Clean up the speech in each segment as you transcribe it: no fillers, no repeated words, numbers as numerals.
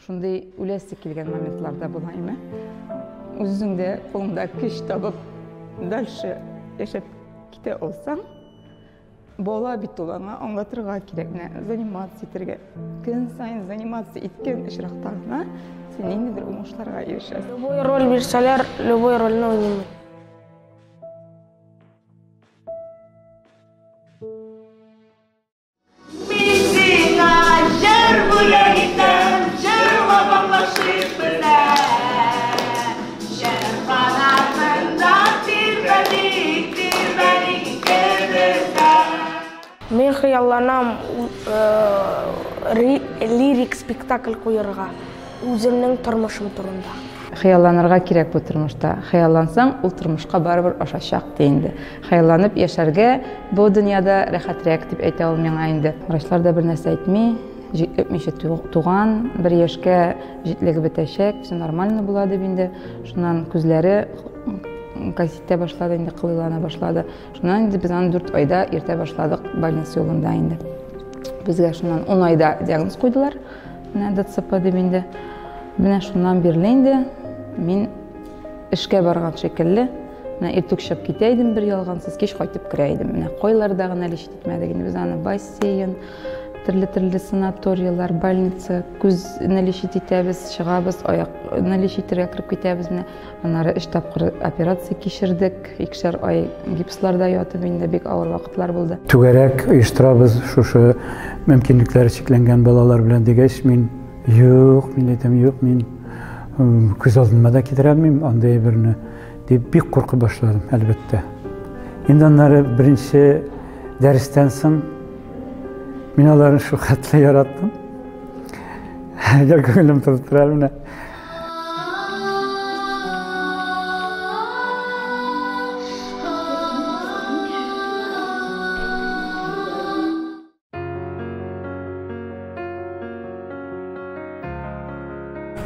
Шундый үләсе килгән моментлар да була име. Үзеңдә кулыңда көч табып дальше яшәп китә алсаң, бала бит ул, аңа аңлатырга кирәк, менә заниматься итәргә. Көн саен заниматься иткән очракта гына син ниндидер уңышларга ирешәсең. Любой роль бирсәләр, любой рольне уйныйм. Мин сиңа җыр бүләк итәм, җырлап аңлашыйк бергә. Җыр канатында тирбәлик, тирбәлик икебез дә. Мин хыялланам лирик спектакль куерга, үземнең тормышым турында. Хыялланырга кирәк бу тормышта. Хыяллансаң, ул тормышка барыбер ашачак, ди инде. Хыялланып яшәргә бу дөньяда рәхәтрәк, дип әйтә ул миңа инде. Врачлар да бер нәрсә әйтми. Җитлекмичә туган, бер яшькә җитлегеп бетәчәк, все нормально була дип инде. Шуннан күзләре косить башлады инде, кылыйлана башлады. Шуннан инде без аны 4 айда иртә башладык больница юлында инде. Безгә шуннан 10 айда диагноз куйдылар. Менә ДЦП дип инде. Менә шуннан бирле инде мин эшкә барган шикелле, менә иртүк чыгып китә идем бер ялгансыз, кич кайтып керә идем. Менә кайларда гына лечить итмәдек инде без аны, бассейн, төрле-төрле санаторияләр, больница, күзне лечить итәбез, чыгабыз, аякны лечить итәргә кереп китәбез. Менә аннары 3 тапкыр операция кичердек, 2 ай гипсларда ятып инде бик авыр вакытлар булды. Түгәрәк оештырабыз шушы мөмкинлекләре чикләнгән балалар белән дигәч, мин юк, мин әйтәм, юк, мин күз алдыма да китерә алмыйм андый әйберне дип бик куркып башладым, әлбәттә. Инде аннары беренче дәрестән соң мин аларны шул хәтле яраттым. Әлегә күңелем тулып тора менә.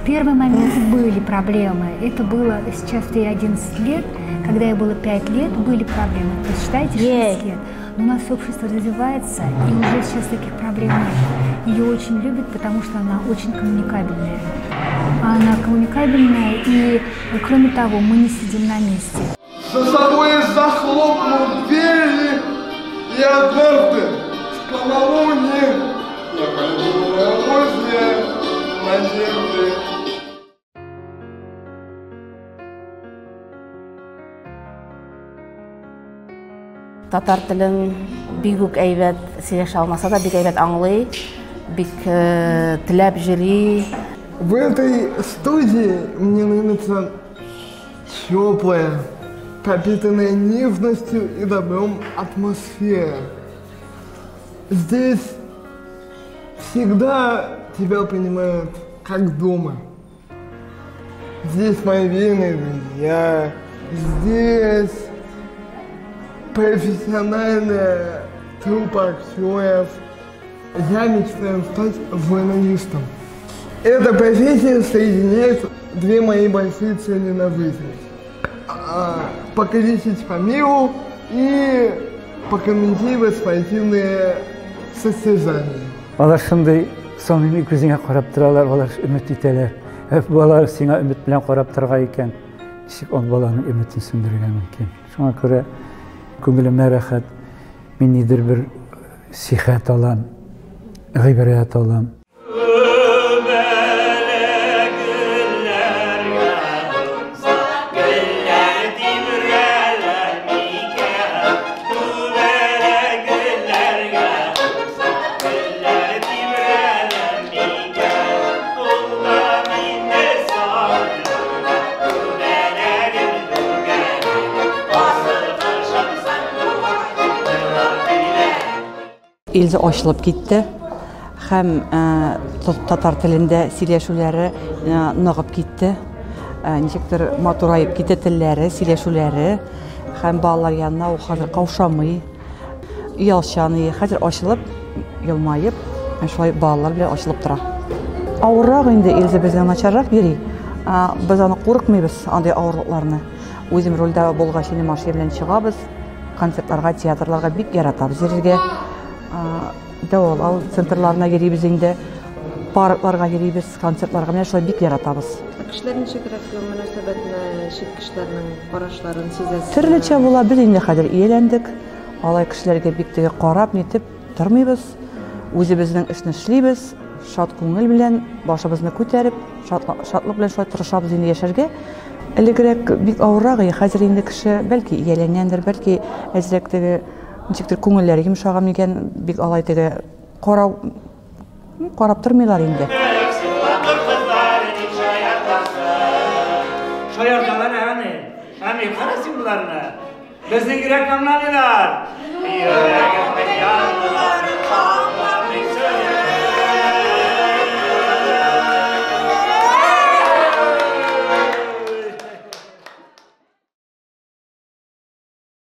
Первый момент были проблемы. Это было сейчас ей 11 лет, когда ей было 5 лет, были проблемы. Посчитайте, 6 лет. Но у нас общество развивается, и уже сейчас таких проблем нет. Ее очень любят, потому что она очень коммуникабельная. Она коммуникабельная, и кроме того, мы не сидим на месте. За собой захлопнул двери, и однажды в полнолуние я пойду на возле надежды. Татар телен бик үк әйбәт сөйләшә алмаса да, бик әйбәт аңлый, бик теләп йөри. В этой студии мне нравится теплая, пропитанная нежностью и добром атмосфера. Здесь всегда тебя принимают как дома. Здесь мои верные друзья, здесь профессиональная труппа актеров. Я мечтаю стать журналистом. Эта профессия соединяет две мои большие цели на жизнь. Поколесить по миру и покомментировать спортивные состязания. Алар шундый самими күзеңә карап торалар, алар өмет итәләр. Балалар сиңа өмет белән карап торган икән, ничек ул баланың өметен сүндерергә мөмкин? Шуңа күрә күңелемә рәхәт, мин нидер бер сихәт алам, гыйбрәт алам. Илза ачылып китте һәм татар телендә сөйләшүләре ныгып китте. Ничектер матураеп китте телләре, сөйләшүләре һәм балалар янына ул хәзер каушамый, оялчан, хәзер ачылып, елмаеп, шулай балалар белән ачылып тора. Авыррак инде Илза безнең начаррак йөри. Без аны курыкмыйбыз, андый авырлыкларны. Үзем рольдә булгач, инде машина белән чыгабыз. Концертларга, театрларга бик яратабыз йөрергә. Дәвалау центрларына йөрибез инде. Паркларга йөрибез, концертларга, менә шулай бик яратабыз. Ә кешеләр ничегрәк мөнәсәбәтне, чит кешеләрнең карашларын сизәсезме? Төрлечә була, без инде хәзер ияләндек. Алай кешеләргә бик теге карап, нитеп тормыйбыз. Үзебезнең эшне эшлибез, шат күңел белән, башыбызны күтәреп, шатлык белән шулай тырышабыз инде яшәргә. Элегрәк бик авыррак иде, хәзер инде кеше бәлки ияләнгәндер, бәлки әзрәк теге ничектер күңелләре йомшаган микән, бик алай теге карау карап тормыйлар инде. Шаярталар, әни. Әни, кара син боларны. Безнең йөрәк аңламыйлар.